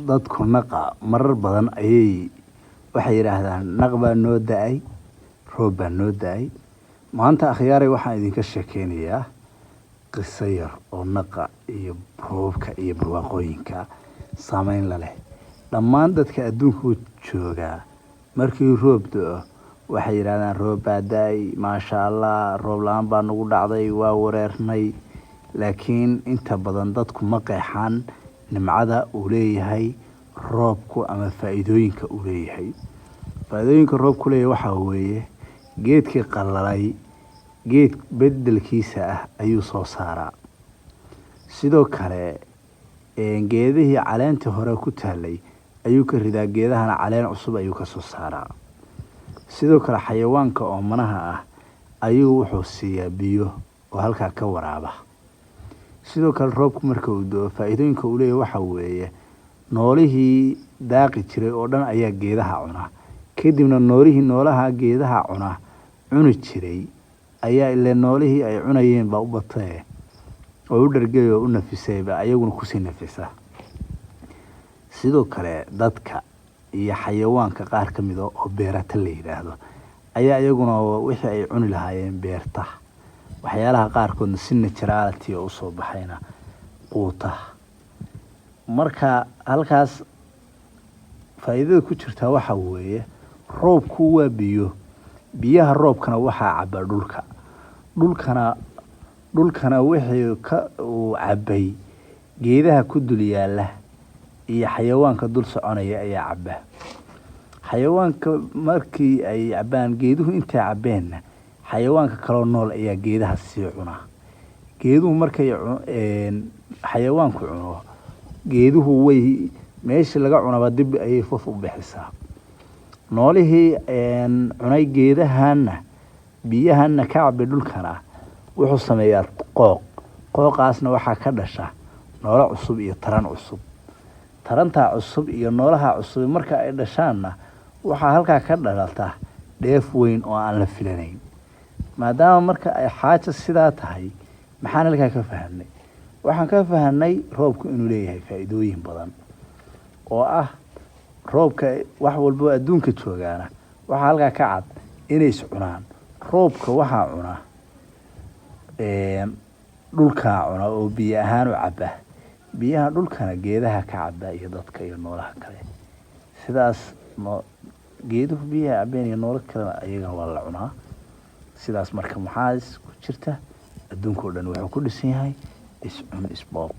Dadku naqa marar badan ayay waxay yidhaahdaan naq baa noo da-ay, roob baa noo da-ay. Maanta akhyaaray waxaan idinka sheekeynayaa qiso yar oo naqa iyo roobka iyo barwaaqooyinka saameyn la leh. Dhammaan dadka adduunka joogaa markii roob da-o waxay yidhahdaan roob baa da-ay, maasha Allah, roob la-aan baa nagu dhacday, waa wareernay. Laakiin inta badan dadku ma qeexaan nimcada uu leeyahay roobku ama faa-iidooyinka uu leeyahay. Faa-iidooyinka roobku leeyahay waxaa weeye geedkii qalalay geed bedelkiisa ah ayuu soo saaraa. Sidoo kale geedihii caleentii hore ku taalay ayuu ka ridaa, geedahana caleen cusub ayuu kasoo saaraa. Sidoo kale xayawaanka oomanaha ah ayuu wuxuu siiyaa biyo oo halkaa ka waraaba. Sidoo kale roobku marka uu da'o faa-iidooyinka uu leeyahay waxaa weeye noolihii daaqi jiray oo dhan ayaa geedaha cuna. Kadibna noolihii noolaha geedaha cuna cuni jiray ayaa ile noolihii ay cunayeen baa u batee oo u dhargay oo u nafisayba ayaguna kusii nafisa. Sidoo kale dadka iyo xayawaanka qaar ka mida oo beerata la yidhaahdo ayaa iyaguna wixii ay cuni lahaayeen beerta, waxyaalaha qaarkoodna si naturality oo usoo baxayna quuta. Marka halkaas faa-iidada ku jirtaa waxaa weeye roobku waa biyo, biyaha roobkana waxaa caba dhulka, dhulkana wixii ka uu cabay geedaha ku dul yaala iyo xayawaanka dul soconaya ayaa caba. Xayawaanka markii ay cabaan geeduhu intay cabeenna xayawaanka kaloo nool ayaa geedaha sii cuna. Geeduhu markay xayawaanku cuno geeduhu way meeshii laga cunaba dib ayay fuf u bixisaa. Noolihii cunay geedahana biyahana ka cabay dhulkana wuxuu sameeyaa qooq. Qooqaasna waxaa ka dhasha noolo cusub iyo taran cusub. Tarantaa cusub iyo noolaha cusub marka ay dhashaanna waxaa halkaa ka dhalata dheef weyn oo aan la filanayn. Maadaama marka ay xaaja sidaa tahay, maxaan halkaa ka fahanay? Waxaan ka fahanay roobku inuu leeyahay faa-iidooyin badan oo ah roobka wax walbo adduunka joogaana waxaa halkaa ka cad inay is cunaan. Roobka waxaa cuna dhulkaa cuna oo biyo ahaan u caba, biyaha dhulkana geedaha ka caba iyo dadka iyo noolaha kale. Sidaas no geeduhu biyaha cabeen iyo noolo kalena ayagana waa la cunaa. Sidaas marka maxaa ku jirta adduunka oo dhan wuxuu ku dhisan yahay is cun isboob.